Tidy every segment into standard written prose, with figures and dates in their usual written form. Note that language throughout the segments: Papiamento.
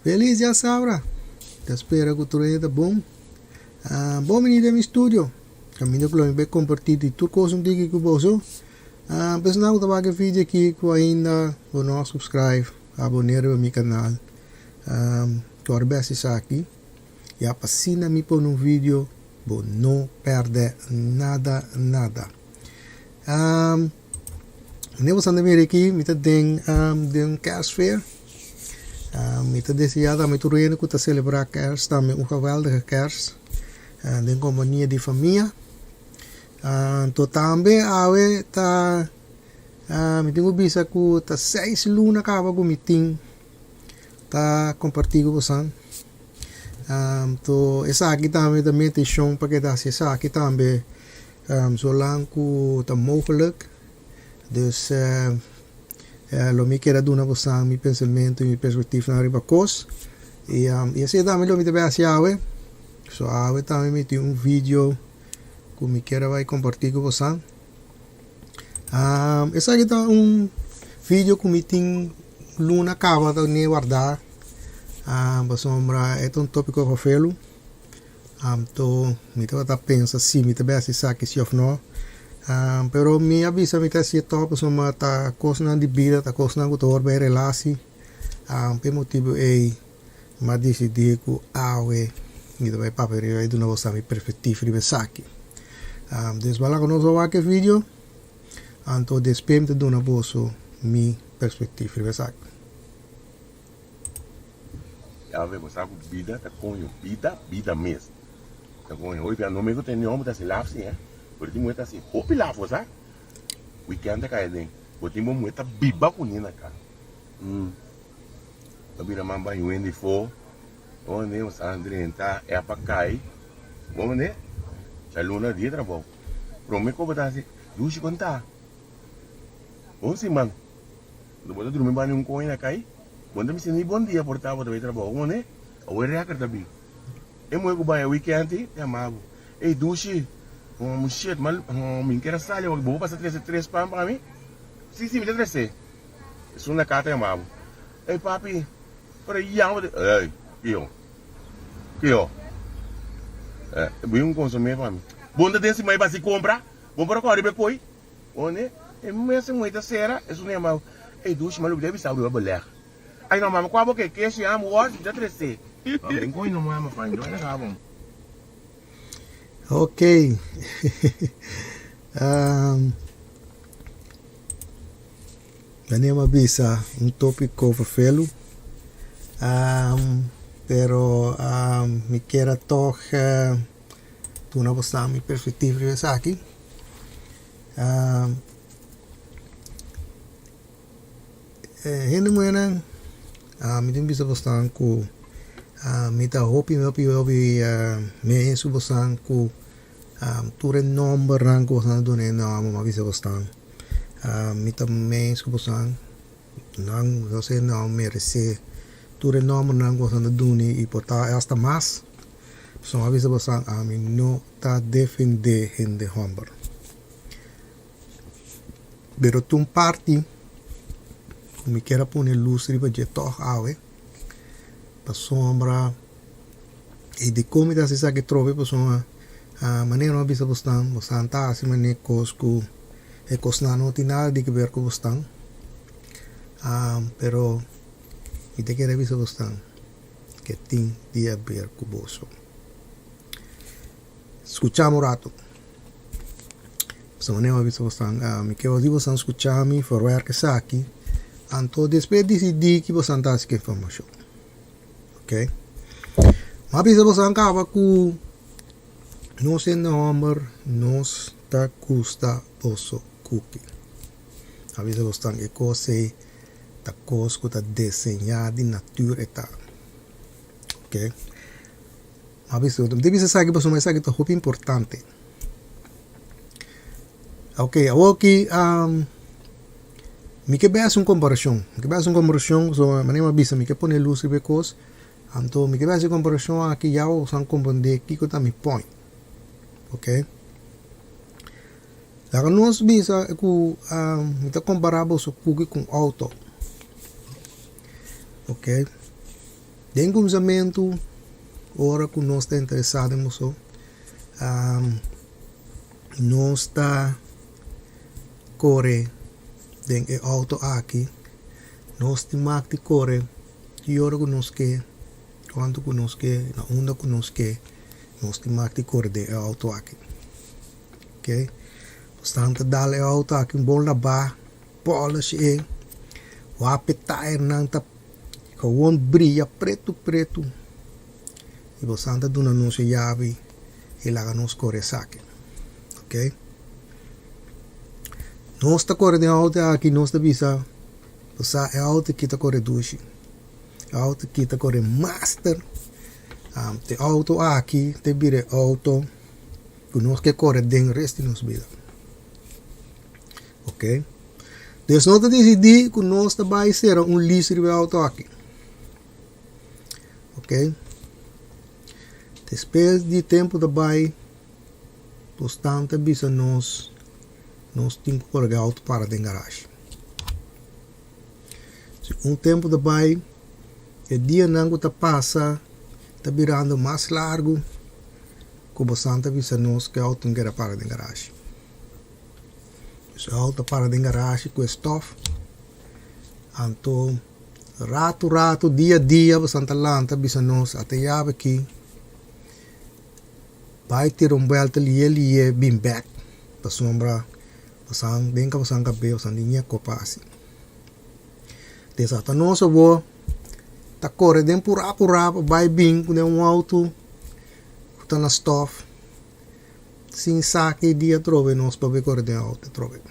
Feliz djasabra! Ta spera ku tur hende ta bon. Bon bini den mi studio. Kaminda ku lo mi bai kompartí di tur kos un tiki ku boso. Personal ku ta wak e video aki ku ainda bo no a subscribe, aboné riba mi kanal, kòrda bes esaki ya pa asina mi pone un video bo no pèrdè nada nada. Wanneer bo santa mira aki mi ta den den un kerstfeer. Mi ta desea tambe tur hende ku ta selebrá kerst tambe un geweldige kerst den kompania di famia. Anto tambe awe ta mi tin ku bisa ku ta seis luna kaba ku mi tin ta kompartí ku bosan. Anto esaki tambe ta mi intenshon pa keda hasi esaki tambe Zolang ku ta mogelijk. Dus lo mi keda duna bosan mi pensamentu i mi perspektifnan riba kos. I asina tambe lo mi ta bai hasi awe. So awe tambe mi tin un video ku mi kier a bai kompartí ku bosan. Esaki ta un video ku mi tin luna kaba ta ne wardá pasobra e ta un tópiko vervelu. Anto mi tabata pensa si mi ta bai hasi esaki si of no. Pero mi a bisa mi ta hasié tòg pasobra ta kosnan di bida, ta kosnan ku ta wòrdu bai relasi. P'e motibu ei mi a disidí ku awe mi ta bai papia riba i duna boso mi perspektiva riba esaki. Des bala ku nos a wak e video, anto despues mi ta duna boso mi perspektiva riba esaki. Yahweh bo sa ku bida ta koño, bida, bida mes ta koño. Hopi bia no me gusta ni homber ta hasi laf si eh, pero tin muher ta hasi hopi laf bo sa. Weekend ta kai aden, bo tin bo muher ta biba ku ni na kas. Ta bira man baño wende fo, bo mane bo sa drenta app a kai, bo mane djaluna dia trabou. Prome ku bo ta hasi, dushi kon ta? Bon siman. Unda bo ta drumi banda un koña na kai, bo no ta bisa ni bon dia por ta bo ta bai trabou como ne awor e record ta bin. E muher ku baña weekend ta yama bo, ey dushi, homo shit ma mi ker a sali awor bo por pasa trese tres pan pa mi? Si si mi ta trese. Esun na ka ta yama bo, ey papi ora e yama bo ta ey kiyo kiyo bin un konsome pa mi. Bo no ta den siman e basi kompra? Bo por a kore riba e koi? One, e mes muhé ta sera, esun ta yama, Ey dushi, ma lubida bisa bo riba beleg. Ay no mama, kua bo ke keshi amo wòrdu mi ta tresé. No, den koño no mama, fai no e gabon. Ok. Wanneer mi a bisa un tópiko vervelu, pero mi kier a tòg duna bo sa mi perspektiva riba esaki. Hende muhernan mi tin bisa bosnan ku mi ta hopi hopi hopi mee su bosnan ku tur e nombernan ku bosnan a duna e nomber mi a bisa bosnan mi ta mee su bosnan nan nos e nomber merese tur e nombernan ku bosnan ta duna i por ta asta mas pasobra mi a bisa bosnan ami no ta defendé hende hòmber. Pero tin un parti ku mi kier a pone lus riba dje tòg awe, pasobra i dikon mi ta hasi esaki trobe pasobra manera mi a bisa bosnan, bosnan ta hasi manera kos ku e kosnan no tin nada di keber ku bosnan, pero mi ta kere bisa bosnan ke tin di haber ku boso. Skucha mi un ratu. Pasobra manera mi a bisa bosan, mi ke di bosan skucha mi verwerk esaki, anto despues disidí ki bosan ta hasi ku e informashon. Ok. Mi a bisa bosan kaba ku nos hende hòmber nos ta gusta boso kuki. Mi a bisa bosan e kos ei ta kos ku ta deseñá di natuur e ta. Ok. A bisa otro. Mi ta bisa esaki pasobra esaki ta hopi importante. Ok, awor ki mi ke bai hasi un komparashon. Mi ke bai hasi un komparashon pasobra manera mi a bisa mi ke pone lus riba e kos. Anto mi ke bai hasi e komparashon aki ya bo boso a komprende kiko ta mi point. Ok. Laga nos bisa ku mi ta kompara boso kuki ku un outo. Ok. Den kuminsamentu, ora ku nos ta interesá den boso, nos ta kore den e outo aki, nos tin mak di kore ki ora ku nos ke, kuantu ku nos ke, na unda ku nos ke, nos tin mak di kore den e outo aki. Ok, bosnan ta dal e outo aki un bon labá, polish e, wak e tairnan ta Gewoon bria pretu pretu y bosan ta duna nos e yabi y laga nos core esaki. Ok. Nos ta core den auto aki nos ta bisa bo sa e auto aki ta core dushi. E auto aki ta core master. E auto aki ta bira e auto cu nos ke core den rest di nos bida. Ok. Dus nos ta disidí ku nos ta bai sera un lease riba e outo aki. Ok. Despues di tempu ta bai, bosnan ta bisa nos, nos tin ku koloká e outo para den garashi. Si un tempu ta bai, e dianan ku ta pasa ta birando mas largu ku bosnan ta bisa nos ku e outo tin keda para den garashi. Su auto a para den garashi ku e stof. Anto ratu ratu, dia dia boso ta lanta bisa nos ata yabi aki bai tira un buelta liye liye bin bek pasobra boso den ka boso kabe boso di ña kopa asi. Des ata nos awor ta kore den pura pura pa bai bin ku den un auto ku ta na stof. Sin sa ki dia atrobe nos papia kore den auto atrobe.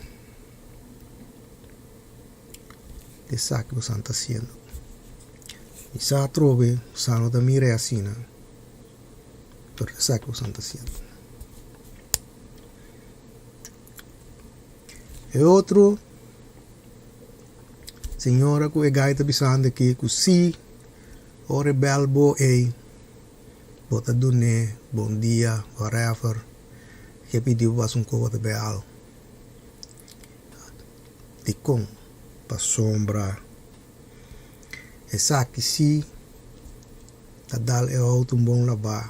Esaki bosan ta haciendo. Mi sa atrobe bosan no ta mira e asina, pero esaki bosan ta haciendo. E otro señora ku e gai ta bisando aki ku si ora e bel bo ei. Bo ta dun'é bon dia, whatever, ke pidi bo basa un koba ta bay al. Dikon? Pasobra esaki si ta dal e outo un bon labá,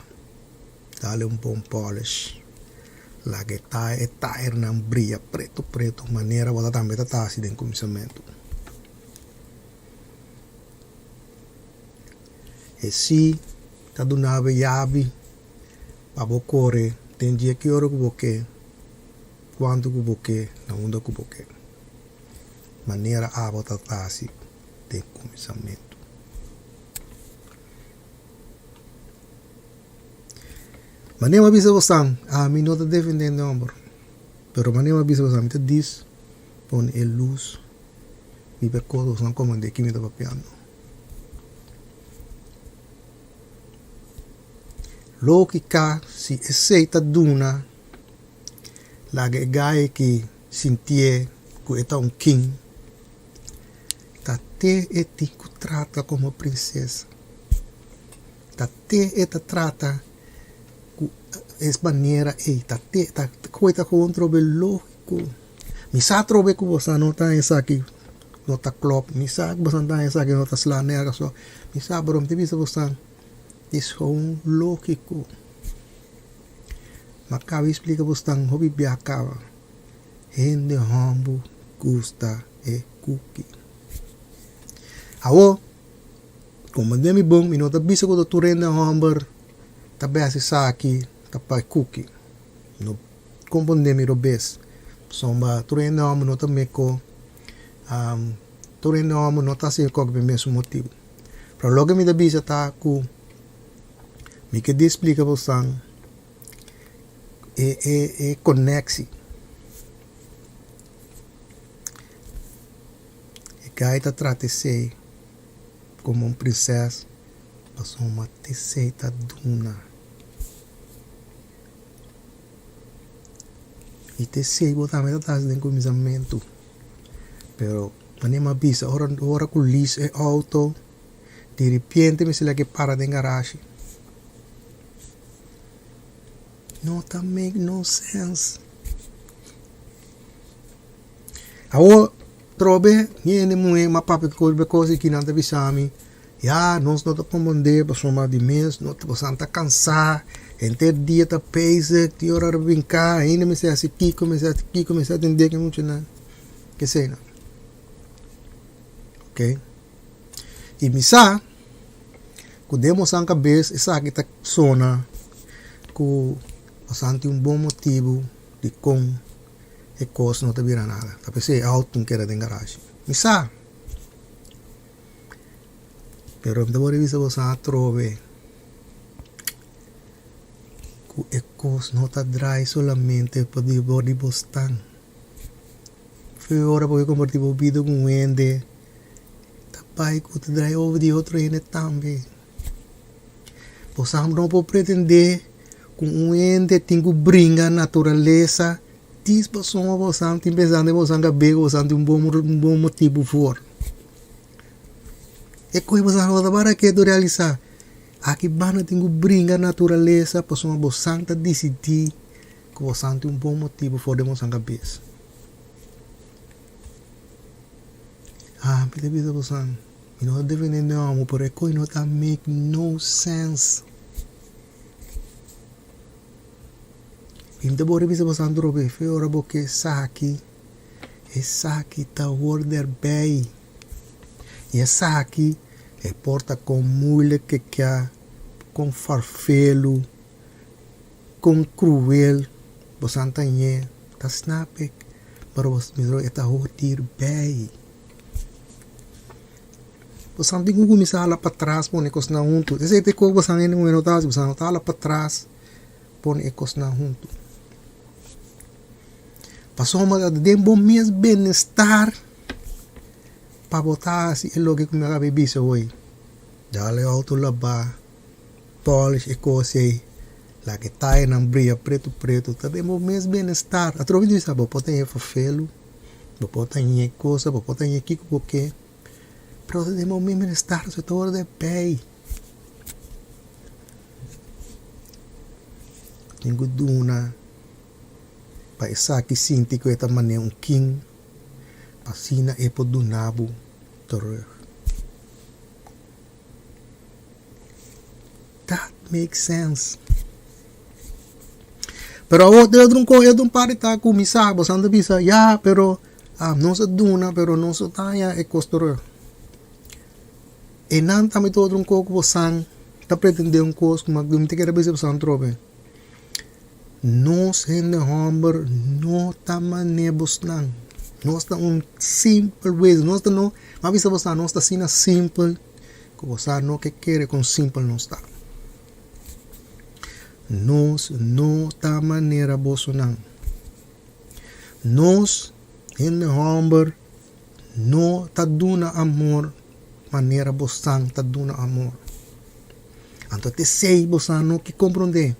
dal e un bon polish, laga e tair e tairnan bria pretu pretu manera bo ta tambe ta ta hasi den kuminsamentu. E si ta duna bo e yabi pa bo kore den dje ki ora ku bo ke, kuantu ku bo ke, na unda ku bo ke. Manera abo ta hasi den kuminsamentu. Manera mi a bisa bosan, ami no ta defendé e hòmber, pero manera mi a bisa bosan, mi ta dis pone e lus riba e kos ku bosan komand'é ki mi ta papiando. Lógika si esei ta duna laga e gai ki sintié ku e ta un king, ta te e tin ku trata komo prinsesa, ta te e ta trata ku es manera ei, ta te ta koe ta koe un trobe lógiko. Mi sa atrobe ku bo sa no ta esaki no ta klòp, mi sa ku boso ta esaki no ta sla nerga so, mi sa pero mi ta bisa boso es gewoon lógiko. Mi a kaba di splika boso hopi bia kaba, hende hòmber gusta e kuki. Awor, komprendé mi bon, mi no ta bisa ku tur hende hòmber ta bèsti esaki ta pa e kuki, no. Komprondé mi robes. Pasobra tur hende hòmber no ta meko, tur hende hòmber no ta hasi kòke pa e mesun motibu. Pero loke mi ta bisa ta ku mi ke di splika bosan e e e koneksi. E gai ta trata esei komo un prinses pasobra esei ta duna. I te esei bo tambe ta hasi den kuminsamentu. Pero manera mi a bisa ora ora ku lease e outo diripiente mester laga e para den garashi. No ta make no sense. Awor trobe mi hende muhé m'a papia ku kos aki nan ta bisa mi. Ya, nos no ta komprondé pasobra di mes no ta bosan ta kansá, henter dia ta bezig, tin ora ta brinká, hende mester hasi kiko, mester hasi kiko, mester atendé ku e muchanan, keseinan. Oke. I mi sa ku den bosan kabes esaki ta sona ku bosan tin un bon motibu dikon e kos no ta bira nada. Ta p'esei e outo tin keda den garashi. Mi sa. Pero mi ta por bisa boso atrobe ku e kos no ta drai solamente pa di bo di bo stan. Fe ora bo ke kompartí bo bida ku un hende ta bai ku ta drai over di otro hende tambe. Bo sa no por pretendé ku un hende tin ku bringa naturalesa dis pasobra bo sa tin pensando bo sa kabe ku bo sa tin un bon un bon motibu for. E koe bo sa no ta para ke tu realisá aki banda tin ku bringa naturalesa pasobra bo sa ta disidí ku bo sa tin un bon motibu for den bo sa kabes. Ah mi ta bisa bo sa. Mi no ta defende mi amo pero e koe no ta make no sense. Mi ta bori bisa bo santo robe fe ora bo ke esaki, esaki ta hoor derbij. Y esaki e por ta kon moeilijk ke kia, kon farfelu, kon cruel bo san ta ñe, ta snap ik, pero bo mira e ta hoor derbij. Bosan tin ku kuminsá hala patras pone e kosnan huntu. Esei ta e kos ku bosan hende muhé no ta hasi, bosan no ta hala patras pone e kosnan huntu. Pasobra ta den bo mes benestar pa bo ta hasi e loke ku mi a kaba di bisa hoy. Dal e outo labá, polish e kos ei, laga e tayanan bria pretu pretu, ta den bo mes benestar. Atrobe di bisa bo por ta hende fafelu. Bo por ta ñe cosa, bo por ta ñe kiko bo ke, pero den bo mes bienestar so ta ora de pei. Tin ku duna pa esaki sinti ku e ta manera un kin, pa asina e por duna bo terug. That make sense. Pero awor den otro un otro parti ta kuminsá bo san ta bisa ya pero nos a duna pero nos no ta haña e kos terug. E nan tambe ta otro un kos ku bo san ta pretendé un kos ku mi ta kere bisa bo san atrobe. Nos hende hòmber no ta manera bosnan. Nos ta un simpel wezen. Nos ta no, mi a bisa boso nos ta asina simpel ku bo sa no ke kere kon simpel nos ta. Nos no ta manera bosonan. Nos hende hòmber no ta duna amor manera bosan ta duna amor. Anto te esei bosan no ke komprondé.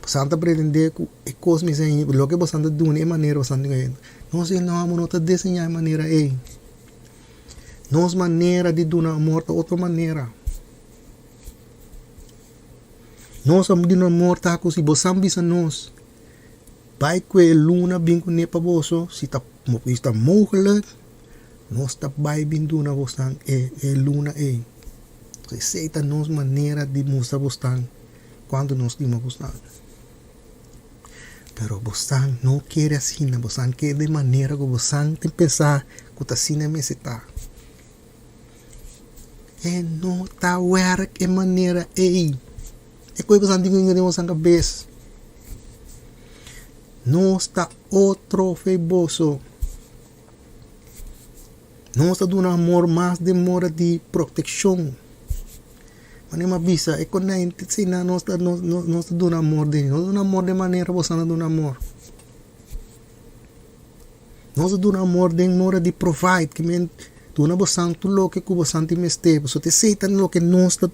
Bosan ta pretendé ku e kos mester loke bosan ta duna e manera bosan ta duna. Nos hende hòmber no ta diseñá e manera ei. Nos manera di duna amor ta otro manera. Nos a duna amor ta ku si bosan bisa nos bai ku e luna bin kuné pa boso si ta si ta mogelijk nos ta bai bin duna bosan e e luna ei. Esei ta nos manera di mustra bosnan kuantu nos stima bosnan. Pero bosan no kere asina, bosan kere den manera ku bosan tin pensa ku ta asina mester ta. E no ta wèrk e manera ei. E koe bosan tin ku den bosan kabes. Nos ta otro fe boso. Nos ta duna amor mas den mora di protekshon. Manera mi a bisa e konijn asina nos ta nos ta duna amor den. Nos ta duna amor den manera boso a duna amor. Nos ta duna amor den mora di provide ke men duna boso tur loke ku boso tin mester pasobra esei ta loke nos ta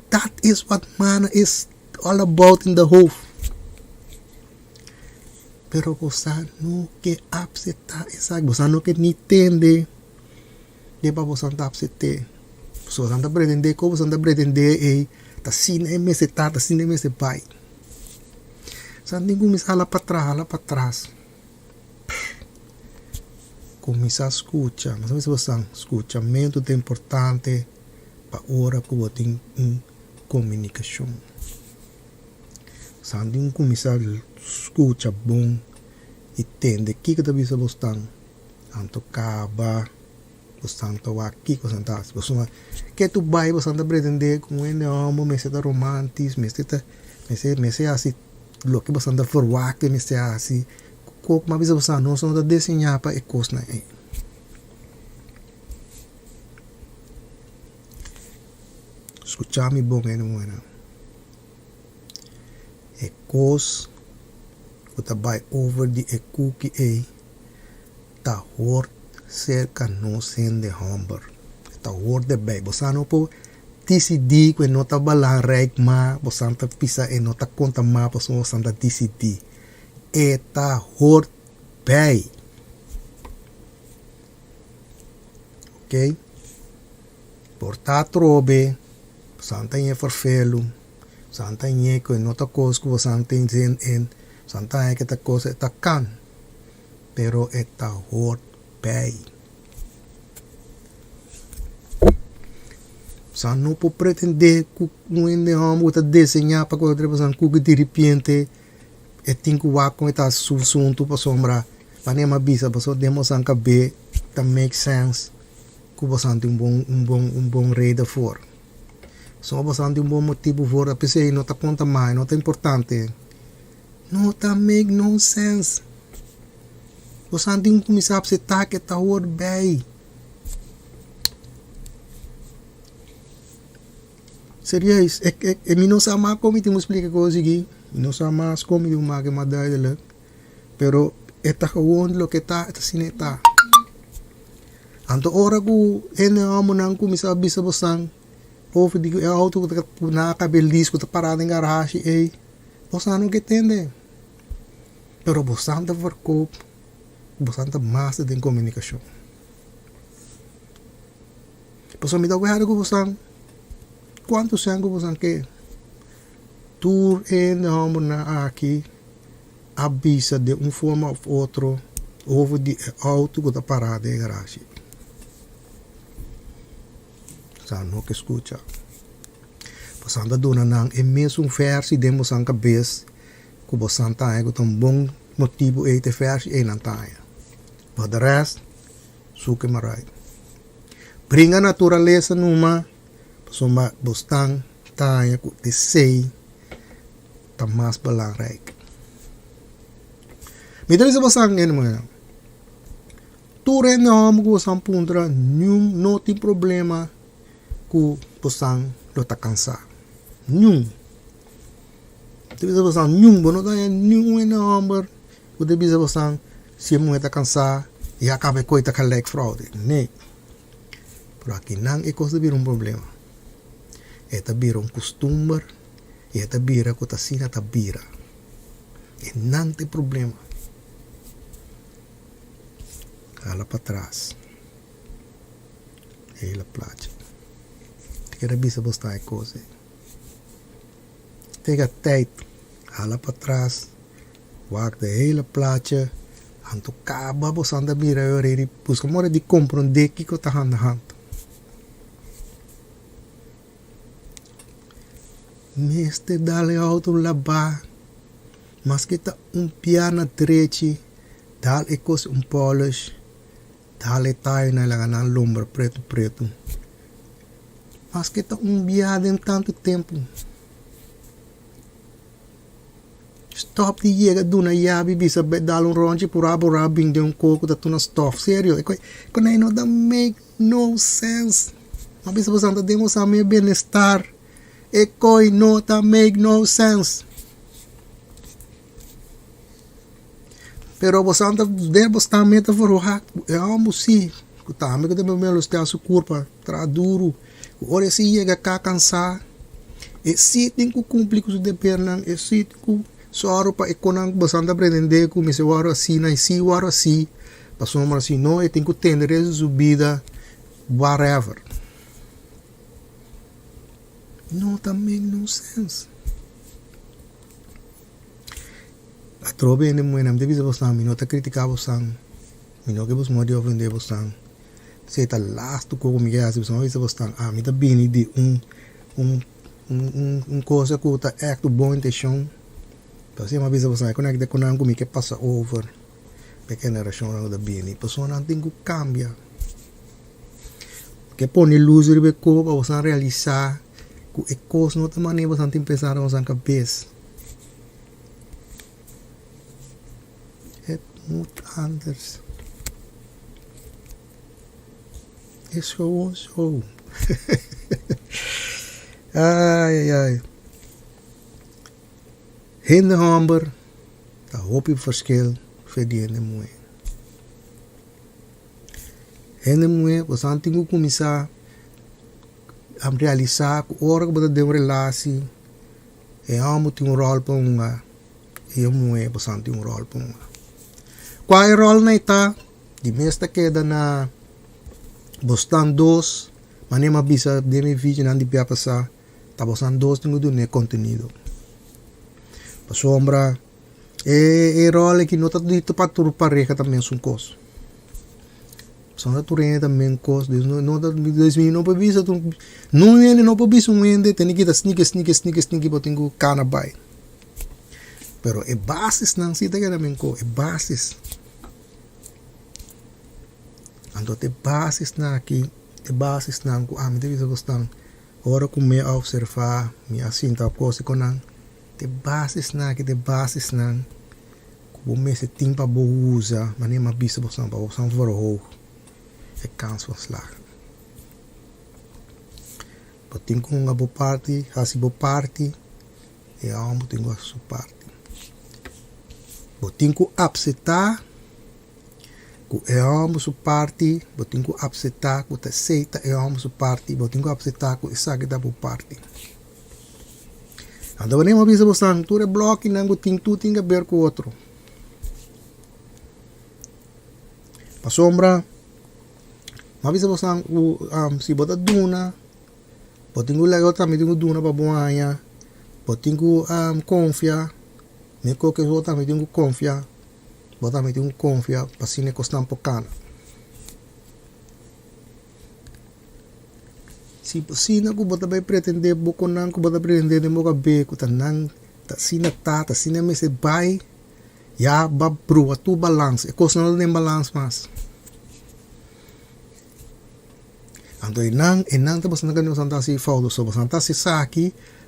that is what mana is all about in the hof. Pero boso no ke apseptá esaki, boso no ke ni tende den pa boso ta apsept'é. Pasobra boso ta pretendé ku boso ta pretendé ei ta asina e mester ta, ta asina e mester bai. Boso tin kuminsá hala patras, hala patras, kuminsá skucha. Boso mester boso skuchamentu ta importante. Pa ora ku bo tin un komunikashon. San tin kuminsá skucha bon i tende kiko ta bisa bosnan, anto kaba bosnan ta wak kiko bosan ta hasi. Pasobra ke tu bai bosan ta pretendé ku un hende hòmber mester ta romantis, mester ta mester mester hasi loke bosan ta verwagt ku e mester hasi. Koko mas bisa bosan nos no ta diseñá pa e kosnan ei. Skucha mi bon hende muhernan. E kos ku ta bai over di e kuki ei ta hort serka nos hende hòmber. E ta hort derbei. Bo sa no por disidí ku e no ta balangrijk ma bo sa ta bisa e no ta konta ma pasobra bo sa ta disidí. E ta hort bei. Ok. Por ta atrobe, bosan ta ñe ferfelu, bosan ta ñe ku e no ta kos ku bosan tin zin in, bosan ta haña ku e ta kos e ta kan, pero e ta hort bij. Bosan no por pretendé ku un hende hòmber ku ta deseñá pa ku otro bosan ku diripiente e tin ku wak kon e ta hasi su asuntu pasobra manera mi a bisa pasobra den bosan kab'é ta make sense. Ku bosan tin un bon un bon un bon reden for. Somo bosan tin un bon motibu for, p'esei no ta konta mas, no ta importante. No ta make no sense. Bosan tin ku kuminsá apseptá ke ta hoor bij. Serieus, e e e mi no sa mas kon mi tin ku splika e kos aki, mi no sa mas kon mi tin ku make mas duidelijk. Pero e ta gewoon loke ta, e ta asina e ta. Anto ora ku hende hòmbernan kuminsá bisa bosan over di e outo ku ta ku nan a kaba e lis ku ta pará den garashi ei, bosan no ke tende. Pero bosan ta verkoop, bosan ta master den komunikashon. Pasobra mi ta wèri ku bosan kuantu sèn ku bosan ke. Tur hende hòmbernan aki a bisa den un forma of otro over di e auto ku ta pará den e garashi. Sa no ke skucha. Bosan ta duna nan e mesun versi den bosan kabes ku bosan ta haña ku ta un bon motibu ei ta e versi ei nan ta haña. But the rest, zoek het maar uit. Bringa naturalesa numa pasobra bosnan ta haña ku esei ta mas belangrijk. Mi ta bisa bosan hende muhé, tur hende hòmber ku bosan puntra niun no tin problema ku bosan lo ta kansá, niun. Mi ta bisa bosan niun, bo no ta haña niun hende hòmber ku ta bisa bosan si e muhé ta kansá ya kaba e koi ta gelijk fraude, nee. Pero akinan e kos ta bira un problema, e ta bira un kustumber. I e ta bira ku ta asina ta bira. E nan ta e problema. Hala patras. Hela plachi. Te kere bisa bo sta e kos ei. Tega tijd. Hala patras. Wak de hele plachi. Anto kaba bo san ta bira e ora ei. Buska mora di komprondé kiko ta handa hand. Mester dal e auto un labá, maske ta un piana drechi, dal e kos un polish, dal e tayonan laga nan lombra pretu pretu. Maske ta un bia den tantu tempu. Stop di yega duna yabi bisa bai dal un ronchi purá purá bin den un koko ta tuna stof. Serio, e konai no ta make no sense. Ma bisa boso ta den boso mi bienestar. E koi no ta make no sense. Pero boso ta den boso ta meta verhoga e homber si ku tambe ku ta molestia su kurpa traha duru. Ora e si yega ka kansá, e si tin ku kumpli ku su debernan, e si tin ku sòru pa e konan ku boso ta pretendé ku mester wòrdu asina i si wòrdu asi, pasobra si no e tin ku tende resto di su bida whatever. No ta make no sense. Atrobe hende muhé nan, mi ta bisa boso, mi no ta kritiká boso, mi no ke boso mòrdi ofendé boso. Esei ta lastu ku mi ke hasi pasobra mi a bisa bosnan ami ta bini di un un un un cosa ku ta ègt un bon intenshon. Pasobra mi a bisa bosnan e konèkta ku nan ku mi ke pasa over pa e generashonnan ku ta bini. Pasobra nan tin ku kambia. Ke pone lus riba e kos pa boso realisá ku e kos no ta manera boso tin pensa den boso kabes. Het moet anders. Is gewoon zo. Ai ai ai. Hende hòmber ta hopi verschil for di hende muhé. Hende muhé boso tin ku kuminsá a realisá ku ora ku bo ta den un relasi e hòmber tin un ròl pa hunga i e muhé boso tin un ròl pa hunga. Kua e ròlnan ei ta? Di mes ta keda na bosnan dos, manera mi a bisa den mi videonan di bia pasá, ta bosnan dos tin ku duna e kontenido. Pasobra E e rol aki no ta dito pa tur pareha ta mesun kos. Pasobra no ta tur hende ta men kos, dus no no ta dus mi no por bisa tur nun hende no por bisa un hende tene kita sniki sniki sniki sniki bo tin ku kana bai. Pero e basisnan si ta keda men kos, e basis. Anto ta e basisnan aki, e basisnan ku ami ta bisa ku esnan ora ku mi a opservá, mi a sinta kos ku nan. Te basisnan aki ta e basisnan ku bo mester tin pa bo usa manera mi a bisa boso pa bo san verhoog e kans van slagen. Bo tin ku hunga bo parti, hasi bo parti i e hòmber tin ku hasi su parti. Bo tin ku apseptá ku e hòmber su parti, bo tin ku apseptá ku ta esei ta e hòmber su parti, bo tin ku apseptá ku esaki ta bo parti. Anto wanneer mi a bisa bosan tur e blokinan ku tin tur tin ke ber ku otro. Pasobra mi a bisa bosan ku si bo ta duna bo tin ku laga otro tambe tin ku duna pa bo haña, bo tin ku konfia, mi koke bo tambe tin ku konfia, bo tambe tin ku konfia pa asina e kosnan por kana. Si bo asina ku bo ta bai pretendé bo ku nan ku bo ta pretendé den bo kabes ku ta nan ta asina ta, ta asina mester bai, ya bo a proba tur balans, e kosnan no ta den balans mas. Anto e nan, e nan ta boso nan ta hasi fout so, boso ta hasi esaki,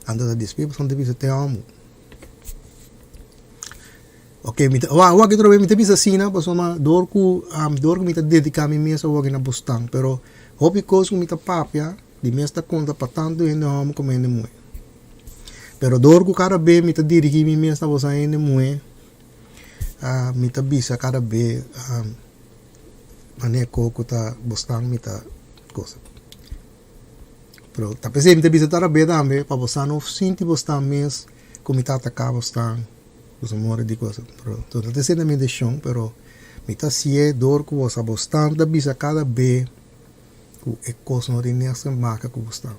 anto ta despues boso ta bisa te amo. Ok, mi ta, wak, wak otro vez mi ta bisa asina pasobra dor ku, dor ku mi ta dediká mi mes awor na bosnan, pero hopi kos ku mi ta papia di mes ta konta pa tantu hende hòmber komo hende muhé. Pero dor ku kada be mi ta dirigí mi mes na boso hende muhé, mi ta bisa kada be manera ku ku ta bosnan mi ta gosa. Pero ta p'esei mi ta bisa tur abe tambe pa boso no sinti bosnan mes ku mi ta ataká bosnan. Boso more di cosa. Pero no ta esei mi intencion, pero mi ta hacié door cu boso abo staan ta bisa cada be cu e cos no tin niks te maka cu bo staan.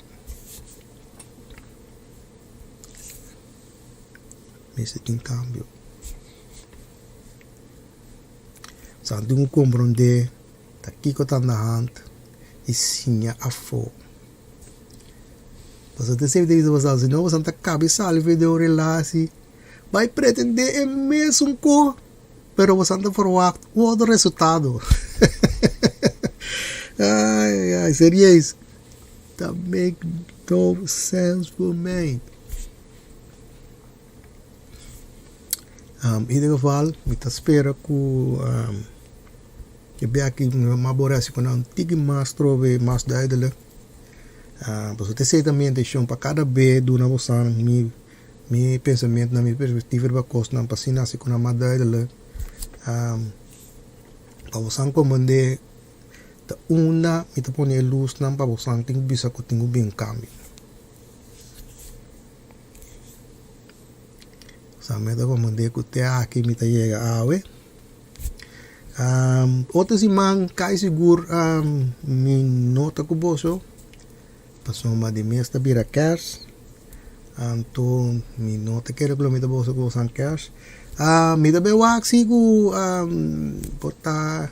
Mester tin cambio. Sa tin cu comprende ta kico ta na hand y siña afo. Pasobra ta esei mi ta bisa boso, si no boso ta caba y sali for di un relatie. Bai pretendé e mesun ko, pero bo ta verwacht un otro resultado. Ai, ai, serieus. Ta make no sense for me. Um, in ieder geval, mi ta spera ku um, e biaha mi a boresi ku nan tiki mas trobe, mas duidelijk. Uh, pasobra ta esei ta mi intencion pa kada be duna bosan mi Mi pensamentonan, mi perspectiva riba cosnan pa asina haci cu nan mas duidelijk. Pa bosan comprende ta unda mi ta pone e luznan pa bosan tin cu bisa cu tin cu bin cambio. Sa mi ta comprende cu te aki mi ta yega awe. Otro siman cai sigur mi no ta cu boso. Pasobra di mes ta bira kers, anto mi no ta kere ku lo mi ta boso ku boso kers. Mi ta bay wak si ku por ta.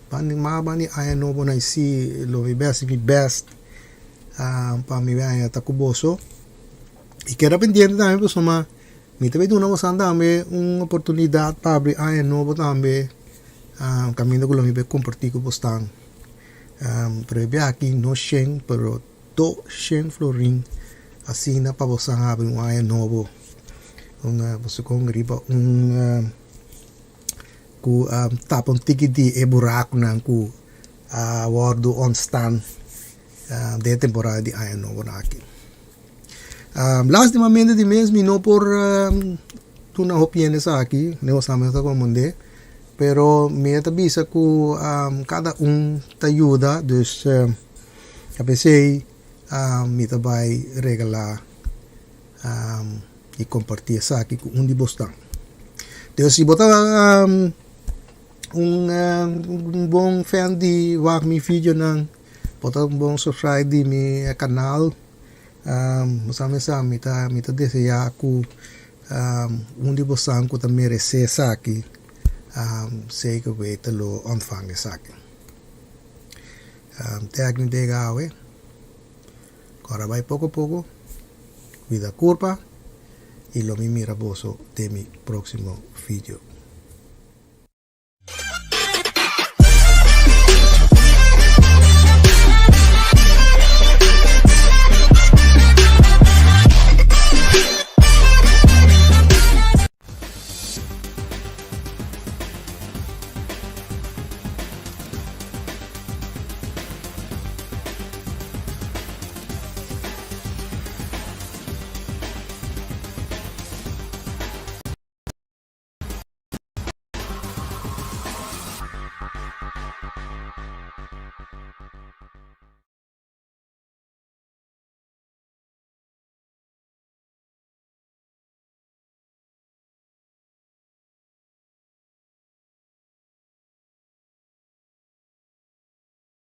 Bandi mas bandi aña nobo na si lo mi best mi best pa mi aña ta ku boso. I keda pendiente tambe pasobra mi ta bay duna boso tambe un oportunidad pa habri aña nobo tambe kaminda ku lo mi bay komparti ku bosnan. Pero e biaha aki no shen pero do shen florin asina pa boso habri un aña nobo. Un boso kon riba un. Ku a tapa un tiki di e burakunan ku a wòrdu ontstaan den e temporada di aña nobo aki. Lastimamente di mes mi no por duna hopi hende esaki, mi no sa mes ta komprendé, pero mi ta bisa ku kada un ta yuda, dus a p'esei mi ta bai regalá. I kompartí esaki ku un di bosnan. Entonces si bo ta un un bon fan di wak mi videonan, bo ta un bon subscribe di mi kanal, bo sa mesa mi ta mi ta deseá ku un di bosnan ku ta meresé esaki zeker weten lo ontvang esaki. Te aki mi ta yega awe. Ora bai poko poko, cuida curpa y lo mi mira boso den mi proximo video.